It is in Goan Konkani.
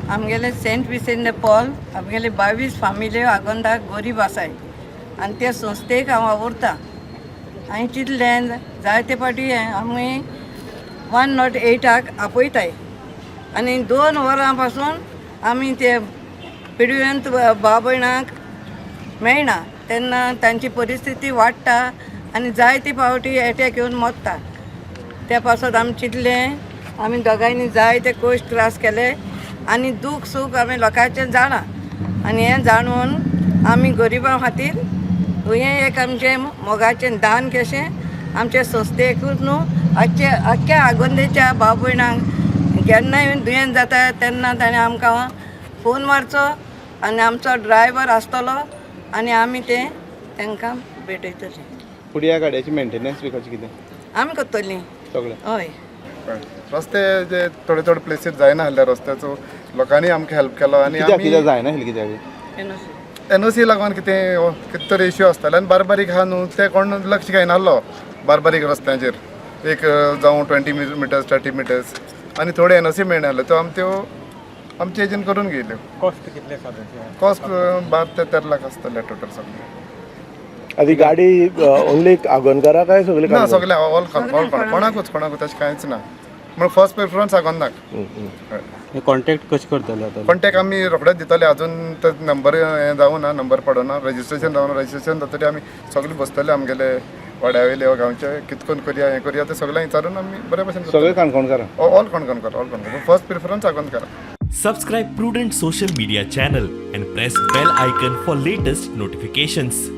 आमगेले सेंट विसेंट दे पॉल आमगेले 22 फामिल्यो आगोंदाक गरीब आसाय आनी ते संस्थेक हांव वावुरता. हांवें चिंतलें, जायते फावटी आमी 108 आपयताय आनी 2 वरां पासून आमी ते पिडियंत भाव भयणांक मेळना तेन्ना तांची परिस्थिती वाडटा आनी जायते फावटी एटॅक येवन मरता. त्या पासत आमी चिंतलें, आमी दोगांयनी जायते कश्ट त्रास केले आनी दूख सूख आमी लोकांचें जाणा आनी हें जाणून आमी गरिबां खातीर हें एक आमचें मोगाचें दान कशें आमचे संस्थेकूच न्हू, आजचे आख्ख्या आगोंदेच्या भाव भयणांक केन्नाय दुयेंत जाता तेन्ना ताणें आमकां फोन मारचो आनी आमचो ड्रायवर आसतलो आनी आमी ते तांकां भेटयतले. फुडें ह्या गाडयेची मेंटेनन्स बी कशें कितें? आमी करतलीं. सगळें? हय. रस्ते जे थोडे थोडे प्लेसीर जायना आसले रस्त्याचो, लोकांनी आमकां हेल्प केलो आनी कित्याक आमी कित्याक जायना आसलें, कित्याक? एनओसी. एनओसी लागून कितें कितें तरी इश्यू आसताले आनी बारीक बारीक आहा न्हू, ते कोण लक्ष घेयनासलो बारीक बारीक रस्त्यांचेर एक जावं 20 मिटर्स, 30 मिटर्स आनी थोडे एनओसी मेळनासले, त्यो आमी त्यो आमचे हेजेन करून घेयल्यो. कॉस्ट कितले सादारण? कॉस्ट 12 ते 13 लाख आसतले टोटल सगळे. आनी गाडी ओन्ली आगोंदकारा काय सगळे? ना, सगळे ऑल ऑल, कोणाकूच कोणाकूच तशें कांयच ना. म्हण फर्स्ट प्रेफरन्स आगोंदाक. कॉन्टेक्ट कशें करतले आतां? कॉन्टेक्ट आमी रोखडेच दितले. अजून ते नंबर हें जावना, नंबर पडना, रजिस्ट्रेशन जावना. रजिस्ट्रेशन जातकीर आमी सगळे बसतले, आमगेले वाड्या वयले वा गांवचे, कित करून करया, हें करया, ते सगळें विचारून आमी बरे भशेन. सगळे काणकोणकारां? All Canconkar, all Canconkar. First preference Agondacar. Subscribe Prudent Social Media channel and press bell icon for latest notifications.